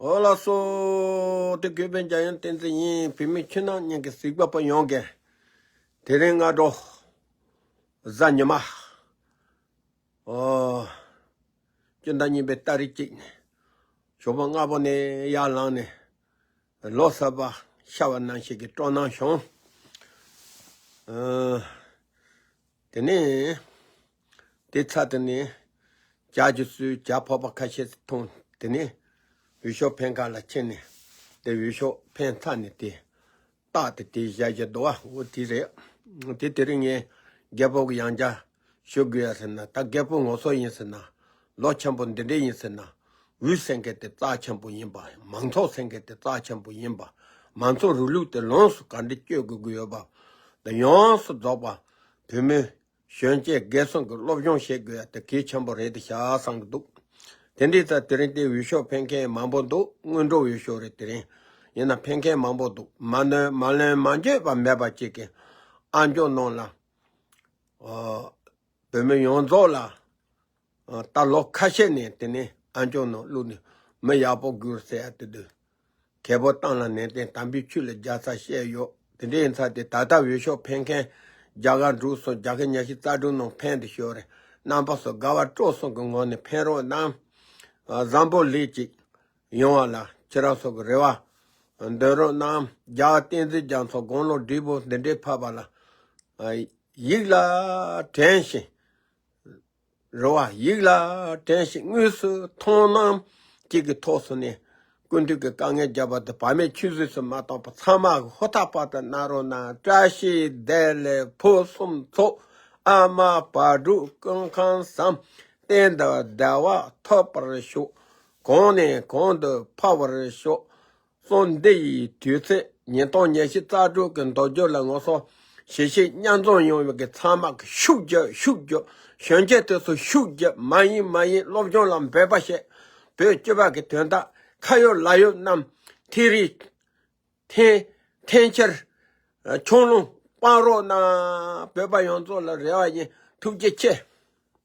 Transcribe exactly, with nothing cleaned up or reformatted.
ཨོ་ལགས་སོ། དེ་གུས་པའི་འཇམ་དབྱངས་བསྟན་འཛིན་ཡིན། བོད་མི་ཕྱི་ནང་གཉིས་ཀྱི་གཟིགས་པ་པོ་ཡོངས་ཀྱིས། དེ་རིང་སྔ་དྲོ་གཟའ་ཉི་མ། ཨོ། སྤྱི་ཟླ་གཉིས་པའི་ཏ་རིག་གཅིག་ནས། ཞོགས་པ་སྔ་པོ་ནས་ཡར་ལངས་ནས། ལོ་གསར་པ་ཤར་བ་ནང་བཞིན་གྱི་སྤྲོ་སྣང་བྱུང་། ཨ། དེ་ནས། དེ་ཚར་དེ་ནས། ཇ་ཅིག་བཟོས། ཇ་ཕོར་པ་ཁ་ཤས་འཐུང་། དེ་ནས། འོས་ཤོག་འཕེན་ཁང་ལ་ཕྱིན་ནས། དེ་འོས་ཤོག་འཕེན་ཚར་ནས་དེ། རྟགས་དེ་དེ་བཞག་བཞག་འདུག་བ། འོ་དེ་རེད། དེ་དེ་རིང་ངས་རྒད་པོ་གི་ཡང་བསྐྱར་ཞུ་དགོས་ཡ་ཟེར་ན། ད་རྒད་པོ་ངོ་སོ་ཡིན་ཟེར་ན། ལོ་ཆེན་པོ་འདི་འདྲས་ཡིན་ཟེར་ན། འོས་ཟེར་མཁན་དེ་རྩ་ཆེན་པོ་ཡིན་པ། མང་ཚོགས་ཟེར་མཁན་དེ་རྩ་ཆེན་པོ་ཡིན་པ། མང་ཚོགས་རིང་ལུགས་དེ་ལོངས་སུ་ག་འདྲ་སྤྱོད་དགོས་ཀྱི་ཡོད་པ། དེ་ཡོངས་སུ་རྫོགས་པ་བོད་མི་གཞོན་སྐྱེས་སྒེར་སོང་གི་སློབ་སྦྱོང་བྱེད་དགོས་ཡ་དེ་གལ་ཆེན་པོ་རེད་དེ་ཤག་བསམ་གྱི་འདུག་དེ་འདྲའི་ཙང་དེ་རིང་དེ་འོས་ཤོག་འཕེན་མཁན་མང་པོ་འདུག་སྔོན་འགྲོ་འོས་ཤོག་རེད། དེ་རིང་ཡིན་ན་འཕེན་མཁན་མང་པོ་འདུག་མ་ནོན་མ་ལོན་མ་འགྱོད་པ་མེད་པ་ཅིག་གི་ཨ་མཆོག་ནང་ལ། ཨོ། བོད་མི་ཡོངས་རྫོགས་ལ། ཨ། ད་ལོ་ཁ་ཤས་ནས་དེ་ནས་ཨ་མཆོག་ནང་བླུགས་ནས་མི་ཡག་པོ་དགོས་ཟེར་ཡ་དེ་དུས། རྒད་པོ་བཏང་ལ་ནན་ཏན་དམ་པའི་ཆོས་ལ་རྒྱལ་ས་བཤད་ཡོད། དེ་འདྲའི་ཡིན་ཙང་དེ་ད་ལྟ་འོས་ཤོག་འཕེན་མཁན་རྒྱ་གར་འབྲུག་སོགས་རྒྱ་སྐད་ཉི་ཤུ་རྩ་དྲུག་ནང་འཕེན་དུ་ཤོར་རེད། རྣམ་པ་ཚོ་དགའ་བ་སྤྲོ་གསུམ་གྱི་ངང་ནས་འཕེན་རོགས་གནང་། ཨ། བཟང་པོ་ལེགས་ཅིག་ཡོང་བ་ལ་ཁྱེད་རང་ཚོ་གི་རེ་བ་འདོན་རོགས་གནང་། རྒྱལ་བ་བསྟན་འཛིན་རྒྱ་མཚོ་དགུང་ལོ་བགྲེས་པོ་འདི་འདྲའི་ཕབ་པ་ལ། ཨ། ཡིད་ལ་དྲན་ཞིང་། རེ་བ་ཡིད་ལ་དྲན་ཞིང་དངོས་སུ་མཐོང་སྣང་གཅིག་གི་ཐོག་སུ་ནས་སྐུ་མདུན་གྱི་དཀའ་ངལ་བརྒྱབ་པ་དེ་བར་མའི་ཆུད་ཟོས་སུ་མ་བཏང་པར་ཚང་མ་གི་ཧུར་ཐག་པ་དང་གནང་རོགས་གནང་། བཀྲ་ཤིས་བདེ་ལེགས་ཕུན་སུམ་ཚོགས། ཨ་མ་བག་དྲུག་ཀུན་ཁམས་བཟང་། གཏན་དུ་བདེ་བ་ཐོབ་པར་ཤོག་གོང་ནས་གོང་དུ་འཕེལ་བར་ཤོག་གསུང་འདི་ཡི་དུས་ཚོད་ཉིས་སྟོང་ཉི་ཤུ་རྩ་དྲུག་གི་མདོ་རྒྱུད་ལ་ངོ་སོ་ཞེ་ཞེ་མཉམ་འཛོམས་ཡོང་བའི་གི་ཚང་མ་གི་ཤུགས་རྒྱབ་ཤུགས་རྒྱབ། གཞོན་སྐྱེས་དེ་ཚོ་ཤུགས་རྒྱབ། མ་ཡིན་མ་ཡིན་སློབ་སྦྱོང་ལ་འབད་པ་བྱེད། བོད་སྤྱི་པ་གི་དོན་དག་ཁ་ཡོད་ལག་ཡོད་རྣམས་ཐེངས་རེ་འཐེན་འཐེན་འཁྱེར། ཆུང་ལུང་སྤང་རོགས་གནང་། བོད་པ་ཡོངས་རྫོགས་ལ་རེ་བ་ཡིན། ཐུགས་རྗེ་ཆེ།